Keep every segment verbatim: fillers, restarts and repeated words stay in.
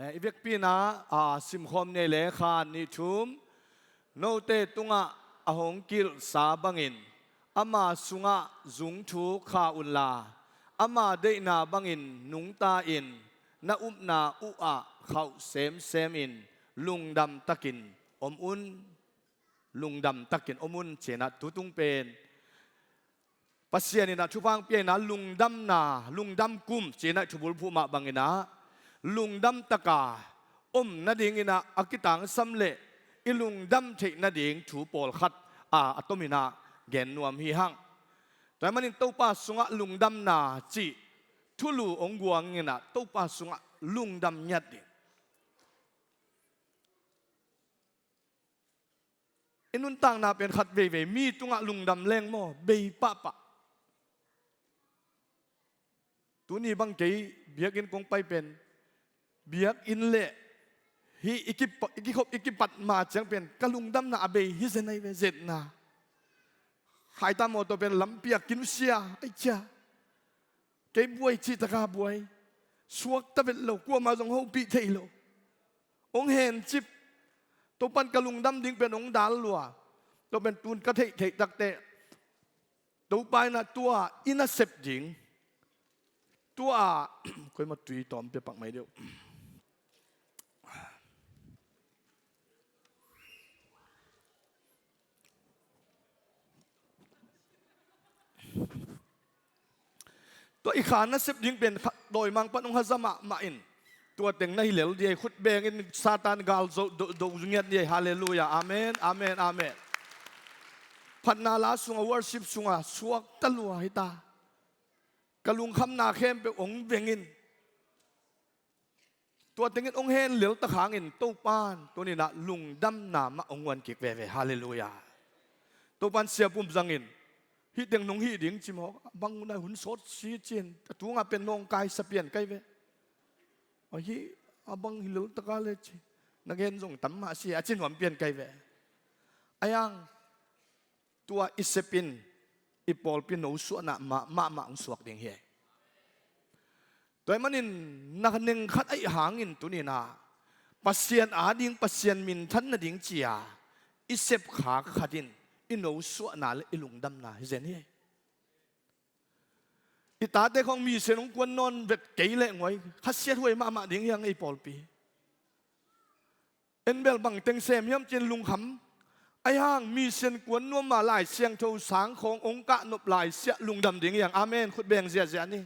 Eh, i vekpi-in ah, a, simkhawm ni ei le kha nih thum. Note tungah a hong kilhsa bangin ama sungah zungthuk kha unla, ama deihna bangin nungta-in, na upna uhah khauh semsemin lungdam takin om un. Lungdam takin om un, ci-in ah tutung pen Pasian in ah thupha hong pia-in ah lungdamna, lungdam kum, ci-in ah thubulphuh mah bangin ah lungdam taka om nadingin ah a kitangsam leh i lungdam theih nading thu pawlkhat, a, a tomin ah gen nuam hi hang. Tua ahih manin Topa sungah lungdamna cih thulu hong guangin ah Topa sungah lungdam ngiat ding. I nuntakna pen khat veivei mi tungah lungdam leng maw, bei pahpah. Tuni bang kei biakinn kong pai pen, biakinn leh hih i kipa-, i kikhop, i kipat ma ciang pen ka lungdamna a bei hi zen ahi ve, zetna. Khaita mawtaw pen lampi ah kinusia, ai cia. Kei buai cih taka buai. Suakta vet lo, kuamah zong hopih thei lo. Hong hencip. Topa'n ka lungdam ding pen hong dal lua. Tua pen tun ka theih theih takteh, Topa in ah tua i nasep ding. Tua, koimah tui tawm pia pak mai deuh. Tua i kha nasep ding pen kha-, dawimangpa'n hong haza mahmah in, tua teng na hi lel ding hi. Khut bengin Satan gal zo, do, do ngiat ding hi. Halleluiah. Amen, amen, amen. Phatna la sungah, worship sungah suakta lua hi ta. Ka lungkhamna khempeuh hong veng in. Tua tengin hong hen lel tak hangin Topa'n tuni-in ah lungdamna mah hong guan kik veve. Halleluiah. Topa'n siapum zangin, hih teng nong hih ding ci mawk, a bang hun ah hun sawt si ci-in, a tungah pen nawngkaisa pian kai ve. Ahi, a bang hi lel taka le ci, na gen zong tam mah si, a ci nuam pian kai ve. Ahi hang, tua i sep in i pawlpi nosuahna mah, mahmah hong suak ding hi. Tua ahih manin na neng khat ahih hangin tuni-in ah Pasian ading, Pasian minthan nading ci-a i sep kha khat in i nosuahna leh i lungdamna hi zen hi. I tate khawng mission hong kuan nawn vet kei leh nguai, khasiathuai mahmah ding hi hang ei pawlpi. En bel bang teng sem hiam ci-in lungkham. Ahi hang mission kuan nuam a Lai Siangtho sang khawng hong kahnop lai siah lungdam ding hi hang. Amen. Khut beng ziahziah ni.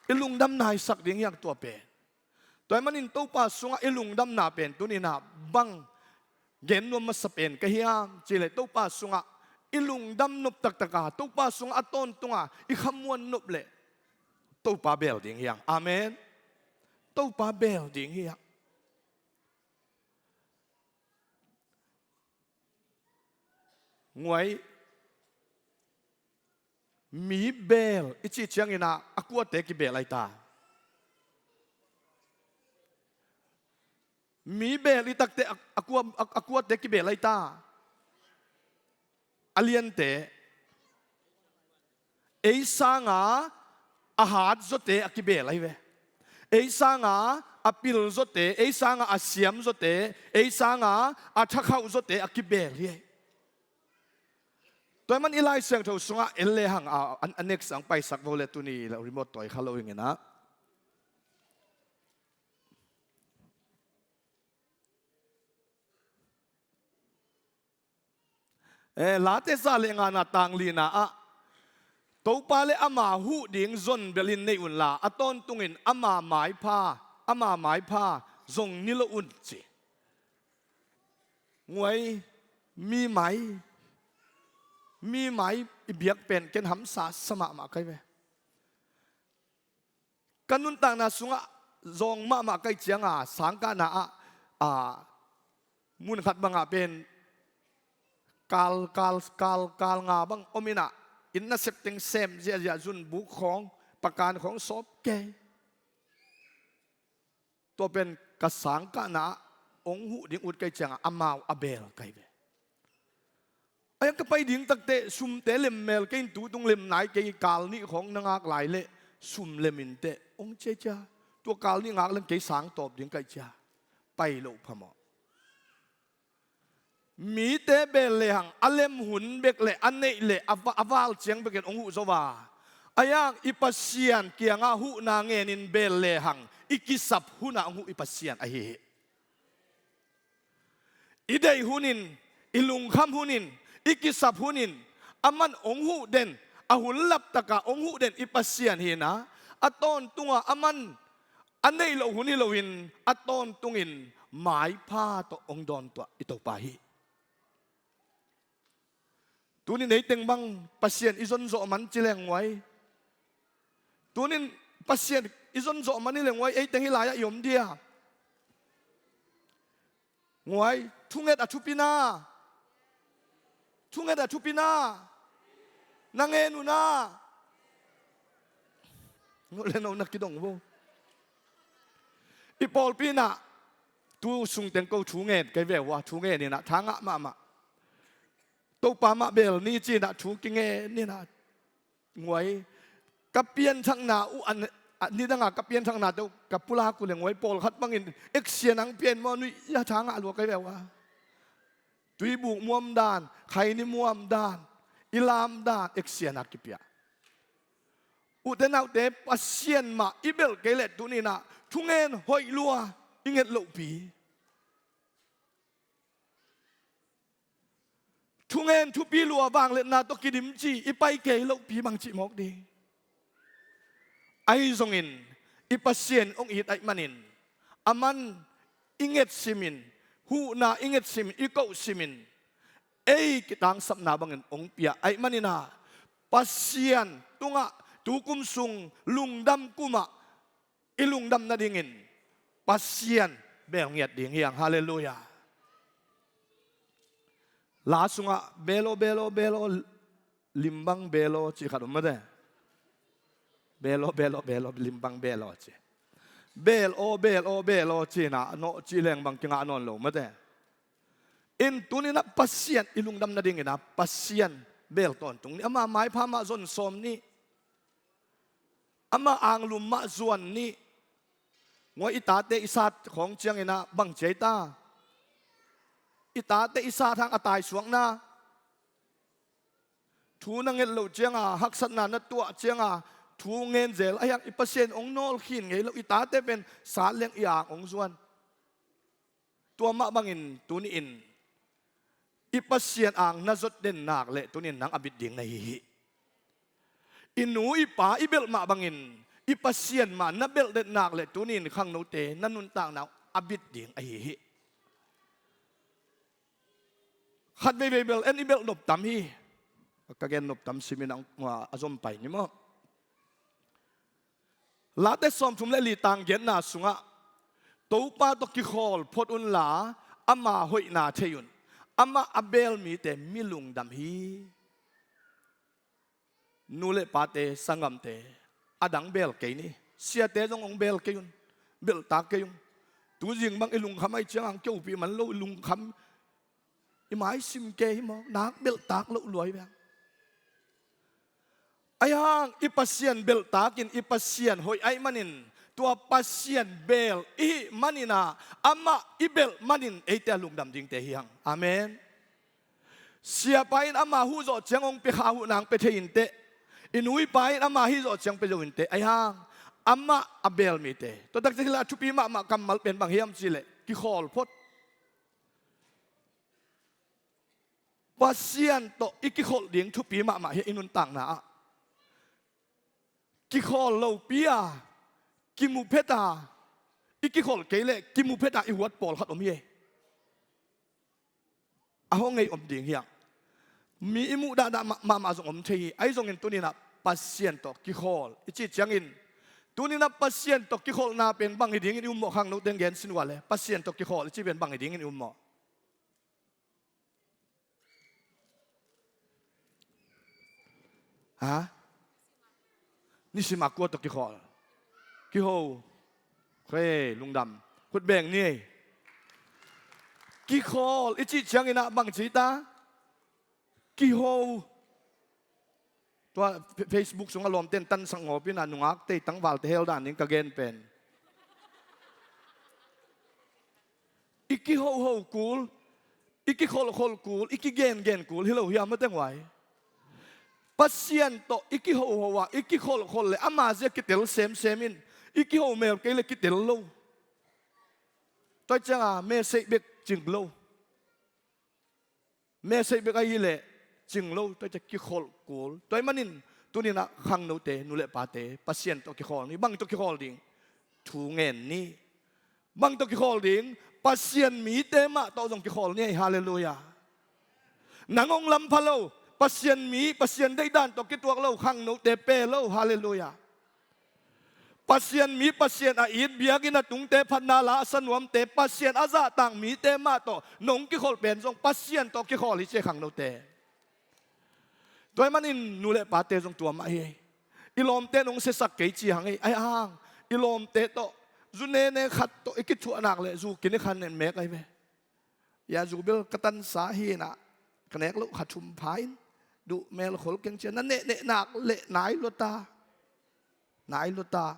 I lungdam naisak ding hi hang tua pen. Tua ahih manin Topa sungah i lungdamna pen tuni-in ah bang gen nuam masa pen ka hiam cih leh, Topa sungah i lungdam nop taktak a, Topa sungah a tawntung a i khamuan nop leh Topa bel ding hi hang. Amen. Topa bel ding hi hang. Nguai, mi bel i cih ciangin ah a kuate kibel ahi ta. Mi bel i takteh a, a kua, a, a kuate kibel ahi ta. A liante. Ei sanga a hat zawte a kibel ahi ve. Ei sanga a pil zawte, ei sanga a siam zawte, ei sanga a thakhauh zawte a kibel hi. Tua ahih man i Lai Siangtho sungah en lehang a, a, a next ang paisak vo le tuni le remote tawi kha lo ing in ah. Eh, Late za le ngana tang lina ah, Topa le ama huh ding zon belin nei unla, a tawntungin ama maipha, ama maipha zong ni lo un ci. Nguai, mi mai, mi mai i biak pen ken hamsa sa mahmah kai ve. Ka nuntakna sungah zawng mahmah kai cianga sangkahna ah, a, mun khat bangah pen kal, kal, kal, kal nga bang om in ah, inn nasep teng sem ziahziah, zunbuk khawng, pakan khawng sawp kei. Tua pen ka sangkahna ah hong huh ding ut kai cianga amau a bel kai ve. Ahi hang ka pai ding takteh sumte lemmel kei in, tutung lem nai kei, kal nih khawng na ngak lai leh sum lem inteh hong ciacia. Tua kal nih ngak leng kei sang tawp ding ka hih cia. Pai loh phamawh. Mite beel lehang a lem hun bek le a neih le a va-, a val ciang bekin hong huh zo a, a iang i Pasian kiangah huhna ngenin beel lehang i kisap hunah hong huh i Pasian ahi hi. I deih hunin, i lungkham hunin, i kisap hunin, aman hong huh den, a hun laptakah hong huh den i Pasian hi-in ah, a tawntungah aman a neih loh hun hi loin a tawntungin maipha tawh hong dawntuah i Topa hi. Tunin ei teng bang Pasian i zon zawh man ci leng nguai. Tunin Pasian i zon zawh man hi leng nguai, ei teng hih lai-ah i om dia. Nguai, thunget a thupi na. Thunget a thupi na. Na ngen uh na. Ngol le no na kidong vo. I pawlpi in ah tu sung teng ko thu ngen kei ve ua, thu ngen in ah tha ngah mahmah. Topa mah beel ni ci-in ah thu kingen in ah. Nguai, ka pianthakna uh an, a, nidanga ka pianthakna teuh ka pulak uh le nguai pawlkhat bangin, "Eksian ang pian maw, nuih a tha ngah lua kei ve ua. Tuibuk muam dan, khaini muam dan, i lam dan, eksian a kipia." Ute naute, Pasian mah i belh kei leh tuninah thungen hoih lua i nget lohpi. Thungen thupi lua vangliatna tawh kidim ci i pai kei lohpi bang cih mawk ding. Ahi zongin i Pasian hong it ahih manin, aman i nget simin, huhna i nget simin, i koh simin, ei kitangsapna bangin hong pia ahih maninah, Pasian tungah tukum sung lungdam kumah i lungdam nadingin Pasian beel ngiat ding hi hang. Halleluiah. La sungah beel aw, beel aw, beel aw, limbang beel aw cih khat om mate. Beel aw, beel aw, beel aw, limbang beel aw ci. Beel aw, beel aw, beel aw ci-in ah nawh cih leng bang kingah nawn lo mate. In tuninah Pasian i lungdam nadinginah Pasian beel tawntung ni, ama maipha mah zon sawm ni. Amah anglum mah zuan ni. Nguai, i tate i sat khawng cianginah bang ci a hi ta? I tate i sat hang a taisuakna, thu na nget loh cianga, haksatna na tuah cianga thu ngen zel ahi hang, i Pasian hong nawlkhin ngei lo. I tate pen sat leng i ang hong zuan. Tua mah bangin tuni-in i Pasian ang na zot den nak leh tunin nang a bit ding na hi hi. I nu i pa i belh mah bangin i Pasian mah na belh den nak leh tunin khangnote na nuntakna uh a bit ding ahi hi. Khat veivei bel en i belh noptam hi. Ka gen noptam simin a zom pai ni maw? Late sawmthum le li tang giatna sungah, Topa tawh kikhawl phot unla ama hoihna thei un. Amah a beel mite mi lungdam hi. Nu le pate, sanggamte, a dang beel kei ni. Siate zong hong beel kei un. Belhtak kei un. Tuzing bang i lungkham ahih ciangin kiopih man lo, i lungkham i maisim kei hi maw, nak belhtak loh lua hi bang. Ahi hang i Pasian belhtakin i Pasian hoih ahih manin, tua Pasian beel i hih maninah amah i belh manin eite a lungdam dingte hi hang. Amen. Siapa in ama huh zawh ciang hong pia kha, huhna hong pia thei inteh. I nu i pa in ama hih zawh ciang pia zo inteh. Ahi hang amah a beel mite, tua takciang hih lai a thupi mahmah kammal pen bang hiam cihleh kikhawl phot. Pasian tawh i kikholh ding thupi mahmah hi a, i nuntakna ah. Kikhawl lopi a, kimu phet a, i kikholh kei leh kimu phet a i huat pawlkhat om hi. A hong ngei om ding hi hang. Mi i muh dahdah mah, mahmah zong om thei hi. Ahi zongin tuninah Pasian tawh kikhawl i cih ciangin, tuninah Pasian tawh kikholhna pen bang hi dingin i um maw? Khangnote in gen sin uh a leh, Pasian tawh kikhawl i cih pen bang hi dingin i um maw? Ha? Nisim a kua tawh kikhawl? Kiho. Hei, lungdam. Khut beng ni. Kikhawl i cih cianginah bang ci ta? Kiho. Tua Fe-, Facebook sungah lawmte in tansak ngawpin ah, nungakte i tangvalte hel dan ding ka gen pen. i kihohol kul, i kikholhkhol kul, i kigengen kul hi lo hiam, a teng huai. Pasian tawh i kihohol a, i kikholhkhol le ama zia kitel semsem in, i kiho mel kei le kitel lo. Tua cianga message bek cing lo. Message bek ahi le cing lo, tua ciang kikholh kul. Tua ahih manin tuninah khangnote, nu le pate, Pasian tawh kikhawl ni. Bang tawh kikhawl ding? Thu ngen ni. Bang tawh kikhawl ding? Pasian mite mah tawh zong kikhawl ni. Halleluiah. Nang hong lampha lo, Pasian mi, Pasian deihdan tawh kituak lo khangnote pe lo. Halleluiah. Pasian mi, Pasian a it, biakinn a tungte, phatna la a sa nuamte, Pasian a zahtak mite mah tawh nong kikholh pen zong Pasian tawh kikhawl hi ci e khangnote. Tua ahih manin nu le pate zong tua mah hi. I lawmte nong siasak kei ci hang ei, ahi hang i lawmte tawh zu nene khat tawh i kithuah nak le zu kin i khan nen mek ahi ve. Ia zu bel ka tansa hi inah, ka nek loh kha thum pha in, duh mel khol keng cia na nehneh nak le nai lua ta. Nai lua ta.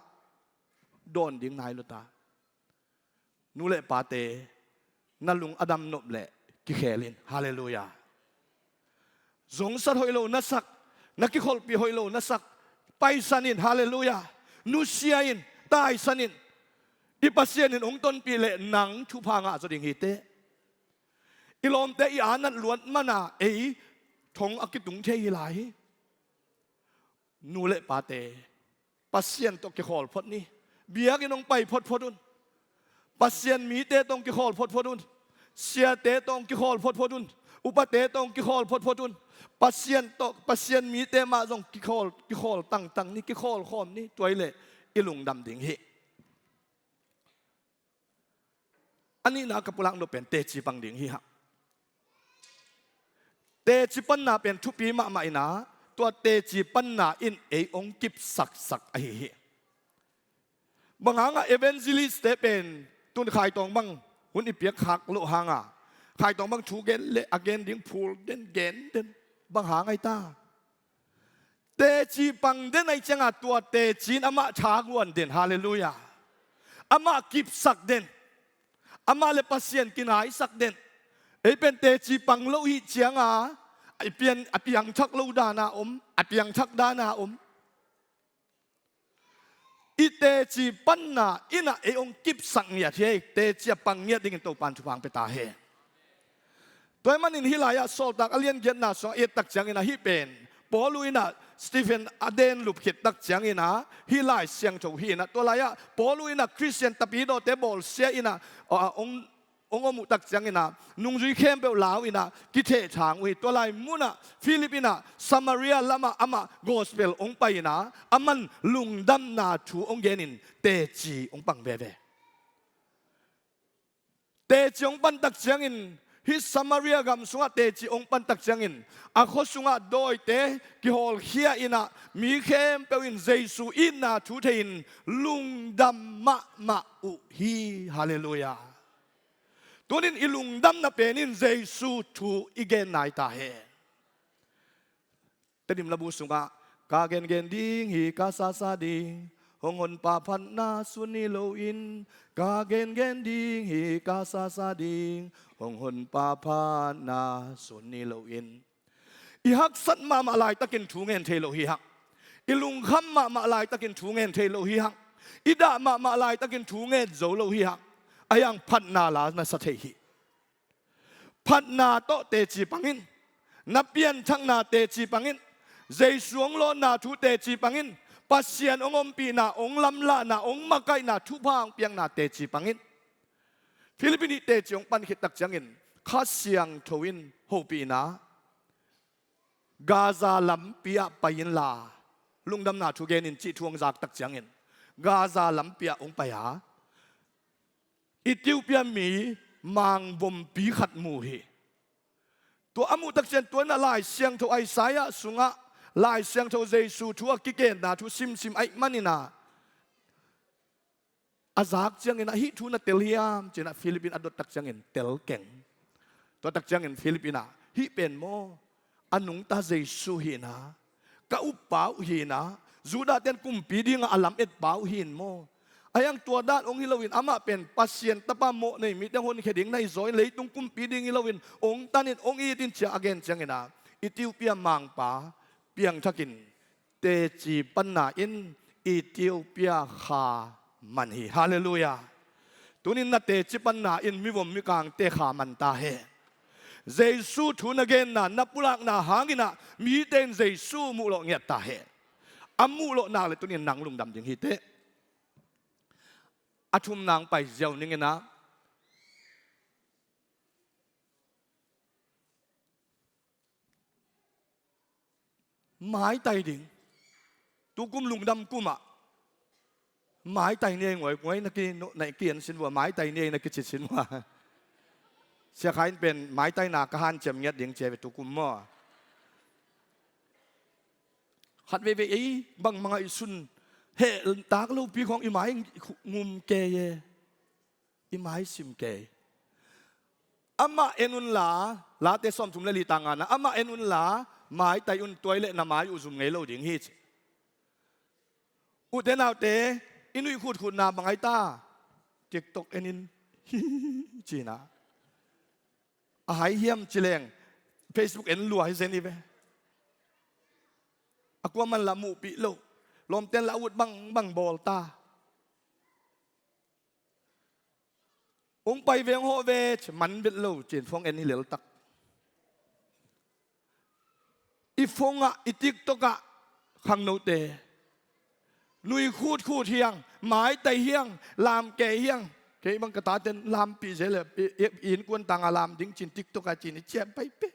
Dawn ding nai lua ta. Nu le pate, na lung a dam nop le kikhel in. Halleluiah. Zongsat hoih lo na sak, na kikholhpih hoih lo na sak, paisan in. Halleluiah. Nusia in, taisan in. I Pasian in hong tonpih le nang thupha ngah zaw ding hi teh. I lawmte i anat luat mana ei thong a kitung thei hi lai hi. Nu le pate, Pasian tawh kikhawl phot ni. Biakinn hong pai photphot un. Pasian mite tawh hong kikhawl photphot un. Siate tawh hong kikhawl photphot un. Upate tawh hong kikhawl photphot un. Pasian tawh, Pasian mite mah zong kikhawl, kikhawl tangtang ni, kikhawl khawm ni. Tua hi leh i lungdam ding hi. A nihna ka pulak nop pen teci pang ding hi hang. Teci panna pen thupi mahmah inah, tua teci panna in ei hong kipsaksak ahi hi. Bang hangah evangelist-te pen tun Khai Tawng bang hun i piak khak loh hanga, Khai Tawng bang thu gen le a gen ding phul den gen den, bang hang ahi ta? Teci pang den ahih cianga tua teci in amah thaguan den. Halleluiah. Amah kipsak den. Amah le Pasian kinaisak den. Ei pen teci pang lo hih cianga a pian, a piangthak lo dana om, a piangthak dana om. I teci panna inah ei hong kipsak ngiat hi. Teci a pang ngiat dingin Topan thupha hong pia ta hi. Tua ahih manin hih lai-ah Sawltak a lian giatna sungah i et tak cianginah hih pen Paul uh inah Stephen a denlup khit tak cianginah hih Lai Siangtho hi inah, tua lai-ah Paul uh inah Khristian tapidawte bawlsia inah, a, hong, hong om uh tak cianginah nungzui khempeuh lau inah kithehthang uh hi. Tua lai munah Philip inah Samaria lamah amah gospel hong pai inah aman lungdamna thu hong genin teci hong pang veve. Teci hong pan tak ciangin, hih Samaria gam sungah teci hong pan tak ciangin, a khua sungah dawite kihawlkhia inah mi khempeuh in Jesu itna thu thei-in lungdam mahmah uh hi. Halleluiah. Tunin i lungdamna penin Jesu thu i gen nai ta hen. Tedim labu sungah, ka gengen ding hi, ka sasa ding, hong honpa phatna sun ni loin, ka gengen ding hi, ka sasa ding, hong honpa phatna sun ni loin. I haksat mahmah laitakin thu ngen thei lo hi hang. I lungkham mahmah laitakin thu ngen thei lo hi hang. I dah mahmah laitakin thu ngen zo lo hi hang. Ahi hang phatna la na sa thei hi. Phatna tawh teci pang in. Na pianthakna teci pang in. Jesu hong lawnna thu teci pang in. Pasian hong ompihna, hong lamlahna, hong makaihna, thupha hong piakna teci pang in. Philip in hih teci hong pan khit tak ciangin Kha Siangtho in hopihna, Gaza lampi ah pai inla lungdamna thu genin cih thu hong zak tak ciangin Gaza lampi ah hong pai a, Ethiopia mi mangbompi khat mu hi. Tua a muh tak ciang tua inah Lai Siangtho Isaiah sungah Lai Siangtho Jesu thu a kigenna thu simsim ahih maninah a zak cianginah hih thu na tel hiam cinah Philip in a dot tak ciangin tel keng. Tua tak ciangin Philip inah hih pen maw a nungta Jesu hinah, ka uppa uh hinah, Judah ten kumpi dingah a lam etpa uh hin maw, Ahi hang tua dan hong hi loin amah pen Pasian tapa mawh nei mite honkhia ding na hi zaw in leitung kumpi ding hi loin hong tan in hong it in ci-a a gen ciangin ah Ethiopia mangpa piangthak in teci panna in Ethiopia kha man hi. Halleluiah. Tunin na teci panna in mivom mikangte kha man ta hen. Jesu thu na genna na pulakna hangin ah mite in Jesu muhlawh ngiat ta hen. A muhlawh nak leh tunin nang lungdam ding hi teh. A thumna hong pai ziau ning in ah maitai ding. Tukum lungdam kum ah maitai ni ei, nguai, nguai na ki, na ki en sin vua, maitai ni ei na kici sin vua. Sia Khai in pen maitaina ka hanciam ngiat ding ci a ve tukum maw. Khat veivei ei bangmah ngaihsun heh tak lopi khawng i mai ngum kei e. I mai sim kei. Amah en unla, Late sawmthum le li tang ngana, amah en unla, maitai un, tua leh na mai uh zum ngei lo ding hi ci. Ute naute, i nuih khutkhutna bang ai ta? TikTok en in ci-in ah. A hai hiam ci leng Facebook en lua hi zen hi ve. A kuaman lah muhpih lo. Lawmten lah a ut bangbang bawl ta. Hong pai ve, hong hawh ve, ci man vet lo, ci-in phone en hi lel tak. I phone ah, i TikTok ah, khangnote, nui khutkhut hiang, maitai hiang, lam kei hiang. Kei bang ka taten lampih zel e, i, i, i innkuan tanga lam ding ci-in TikTok ah ci-in i ciam pai peh.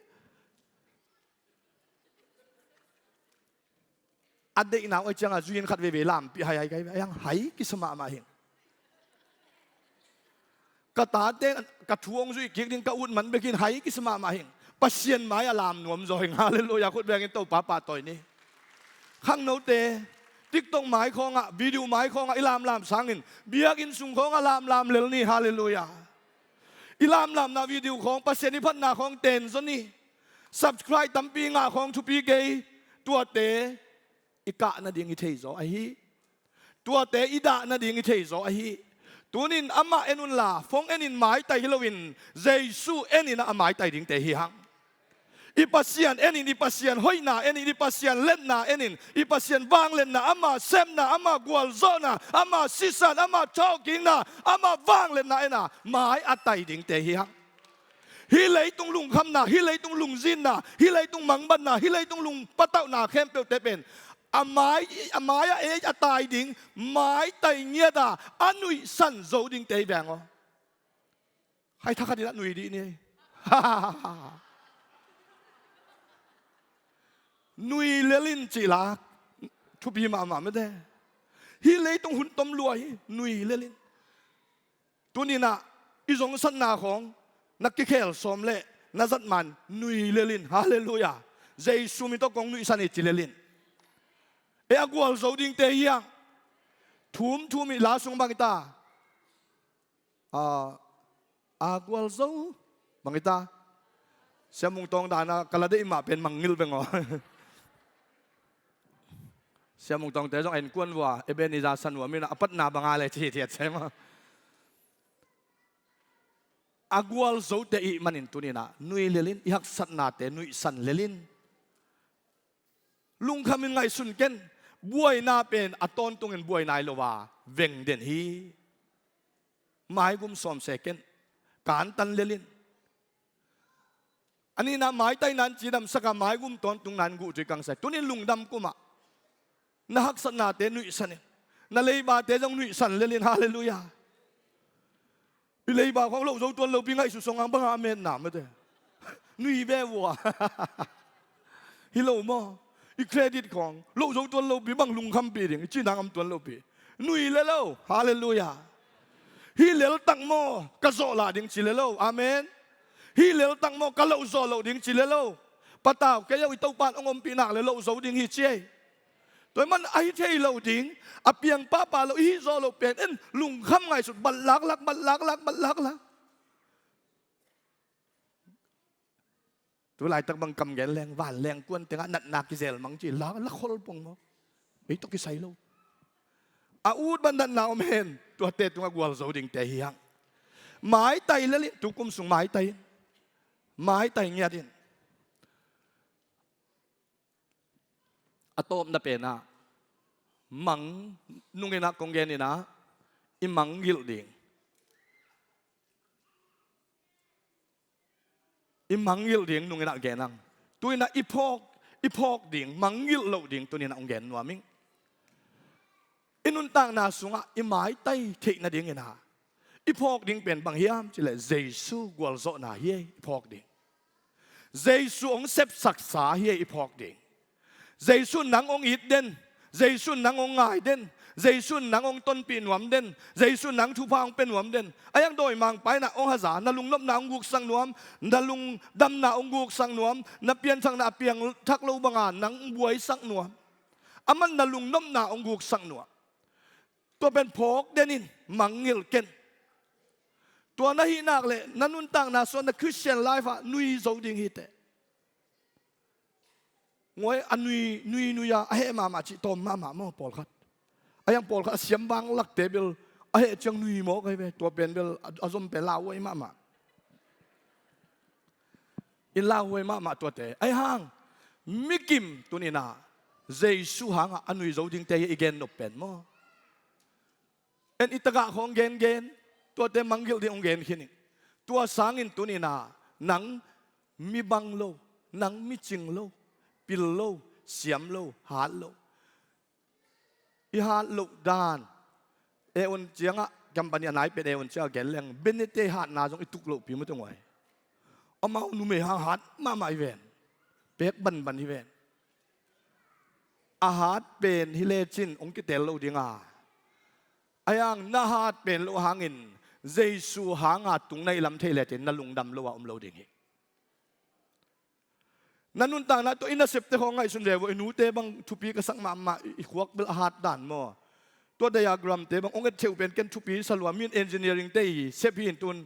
A deihna uh ai ciangah zui in khat veivei lampih hai hai kai ve. Ai hang hai kisa mahmah hing. Ka tate ka thu hong zuih kik ding ka ut man bek in hai kisa mahmah hing. Pasian mai-ah lam nuam zaw hing. Halleluiah. Khut bengin Topa pahtawi ni. Khangnote, TikTok mai khawngah, video mai khawngah i lamlam sangin biakinn sung khawngah lamlam lel ni. Halleluiah. I lamlamna video khawng Pasian i phatna khawng ten zaw ni. Subscribe tampi ngah khawng thupi kei. Tuate i kah nading i thei zaw ahi. Tuate i dah nading i thei zaw ahi. Tunin amah en unla, phone en in maitai hi loin Jesu en in a maitai dingte hi hang. I Pasian en in, i Pasian hoihna en in, i Pasian letna en in, i Pasian vangliatna, ama sepna, ama gualzawhna, ama sisan, ama thawhkikna, ama vangliatna en a mai a tai dingte hi hang. Hih leitung lungkhamna, hih leitung lungzinna, hih leitung mangbatna, hih leitung lungpatauhna khempeuhte pen a mai, a mai-ah ei a tai ding, maitai ngiat a a nuihsan zo dingte hi veng aw. Hai thakhat in a nui dih ni. Nui lel in cih la thupi mahmah mete. Hih leitung hun tom lua hi, nui lel in. Tuninah i zongsatna khawng na kikhel sawm leh na zat man nui lel in. Halleluiah. Jesu min tawh kong nuihsan hi ci lel in. E, a gualzo dingte hiang. Thum thum i la sung bang hi ta. A, a gualzo bang hi ta. Siamung Tawng dana ka la deih mah pen mangngilh veng aw. Siamung Tawngte zong en kuan vua, Ebenezer San vua mina a patna banga le ci hithiat sem a. A gualzote ih manin tuninah nui lel in, i haksatnate nuihsan lel in. Lungkhamin ngaihsun ken. Buaina pen a tawntungin buai nai lo a veng den hi. Maigum sawmse ken. Kantan lel in. A nihna maitaina in cidamsak a, maigum tawntungna in guhtui kangsai. Tunin lungdam kumah na haksatnate nuihsan in, na leibate zong nuihsan lel in. Halleluiah. I leiba khawng loh zo tuan lopi ngaihsut song ang banga a metna mate. Nui ve vua. Hi lo maw? I credit khawng loh zo tuan lopi bang lungkhampih ding i cinang am tuan lopi. Nui le lo. Halleluiah. Hih lel tak maw ka zawh lah ding ci le lo. Amen. Hih lel tak maw ka loh zawh loh ding ci le lo. Patau kei au, i Topa in hong ompih nak le loh zo ding hi ci ei. Tua ahih man ahi thei lo ding, a piang pahpah lo, i hih zawh loh pen en lungkham ngaihsut, bat laklak, bat laklak, bat laklak. Tu laitak bang kam gen leng, vanleng kuan tengah natna kizel mang ci, la, la khol pong maw. Ei tawh kisai lo. A ut bang natna om hen. Tuate tungah gualzo dingte hi hang. Maitai lel in, tukum sung maitai in. Maitai ngiat in. A tawpna penah mang nunginah kong geninah i mangngilh ding. I mangngilh ding nunginah gen ang. Tuinah i phawk, i phawk ding, mangngilh loh ding tuninah hong gen nuam ing. I nuntakna sungah i maitai theih nadinginah i phawk ding pen bang hiam cileh Jesu gualzawhna hi ei i phawk ding. Jesu hong sepsaksa hi ei i phawk ding. Jesu nang hong it den, Jesu nang hong ngai den, Jesu nang hong tonpih nuam den, Jesu nang thupha hong pia nuam den. A hiang dawimangpa inah hong haza, na lungnopna hong guksak nuam, na lungdamna hong guksak nuam, na pianthakna a piangthak lo banga nang hong buaisak nuam. Aman na lungnopna hong guksak nuam. Tua pen phawk den in, mangngilh ken. Tua na hih nak leh na nuntakna sungah na Christian life ah nui zo ding hi teh. Ngoi a nui, nui, nui a, a heh mahmah cih tawm mahmah maw pawlkhat. A hiang pawlkhat a siam bang lakte bel a heh ciang nui mawk ahi ve, tua pen bel a, a zom pen lauhuai mahmah. In lauhuai mahmah tuate. Ahi hang, mikim tuninah Jesu hangah a nui zo dingte hi i gen nop pen maw. En i tagah khawng gengen, tuate mangngilh ding hong gen khin ing. Tua sangin tuninah nang mi bang lo, nang mi cing lo, pil lo, siam lo, hat lo. I hat loh dan. E on ciangah, company a nai pen e on ciangah gen leng, benete hatna zong i tuk lohpi mawk tunghuai. Amau numei hang hat mahmah hi ven. Pek banban hi ven. A hat pen hi lecin hong kitel lo dinga. A hiang na hat pen lo hangin Jesu hanga tung na i lam thei lecin na lungdam lo a om lo ding hi. Na nuntakna tua i nasepte khawng ngaihsun ve vo, i nute bang thupi ka sak mahmah, i khuak bel a hat dan maw. Tua diagramte bang hong et theuh pen ken thupi sa lua, min engineeringte hi sep hi in tun.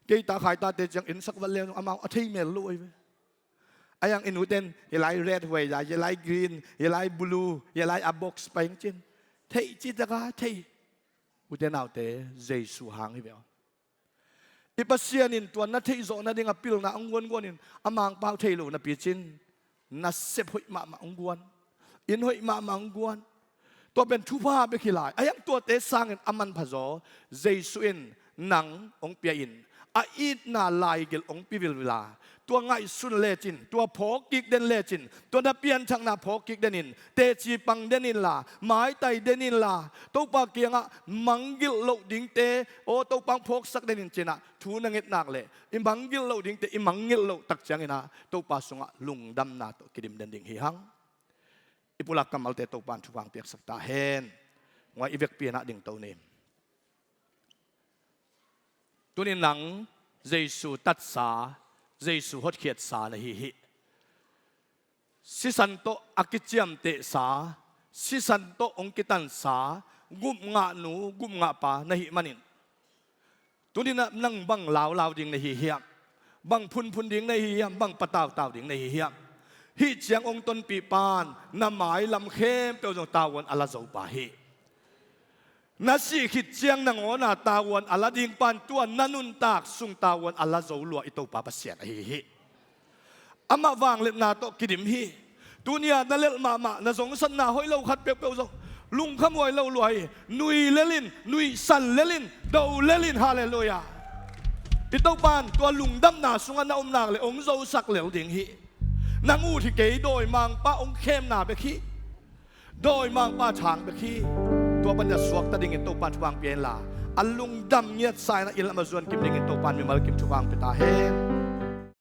Kei ta khai tate ciang inn sak vat leng amau a thei mel lo ahi ve. A hiang i nuten hi lai red huai za, hi lai green, hi lai blue, hi lai a box paing cin. Thei ci taka thei. Ute naute, Jesu hang hi ve aw. I Pasian in tua na theih zawh nading a pilna hong guanguan in a mangpau thei lo napi cin nasep hoih mahmah hong guan. Inn hoih mahmah hong guan. Tua pen thupha bek hi lai. A hiang tuate sangin a manpha zaw Jesu in nang hong pia in a itna laigilh hong pi vilvila. Tua ngaihsun lecin, tua phawk kik den lecin, tua na pianthakna phawk kik den in, teci pang den inla, maitai den inla, Topa kiangah mangngilh loh dingte, aw Topa hong phawksak den in cinah thu na nget nak leh i mangngilh loh dingte i mangngilh loh tak cianginah Topa sungah lungdamna tawh kidim den ding hi hang. I pulak kammalte Topa in thupha hong piaksak ta hen. Nguai i vekpi inah dingto ni. Tuni nang Jesu tatsa, Jesu hotkhiatsa na hi hi. Sisan tawh a kiciamtehsa, sisan tawh hong kitansa, gupngahnu, gupngahpa na hih manin. Tuni nang bang laulau ding na hi hiam? Bang phunphun ding na hi hiam? Bang patautau ding na hi hiam? Hih ciang hong tonpihpa in na mailam khempeuh zong tavuan a la zopa hi. Na sih khit ciang nangawn a tavuan a la dingpa in tua na nuntak sung tavuan a la zo lua i Topa Pasian ahi hi. Amah vangliatna tawh kidim hi. Tuni-a na lelh mahmah, na zongsatna hoih lo khat peuhpeuh zong lungkhamhuai lo lua hi. Nui lel in, nuihsan lel in, do lel in. Halleluiah. I Topa in tua lungdamna sungah na om nak leh hong zosak lel ding hi. Nang ut hi kei, dawimangpa hong khemna bek hi. Dawimangpa thang bek hi. Tua pan a suakta dingin Topa in thupha hong pia inla, a lungdam ngiatsa in a inn lam a zuan kim dingin Topa in mimal kim thupha hong pia ta hen.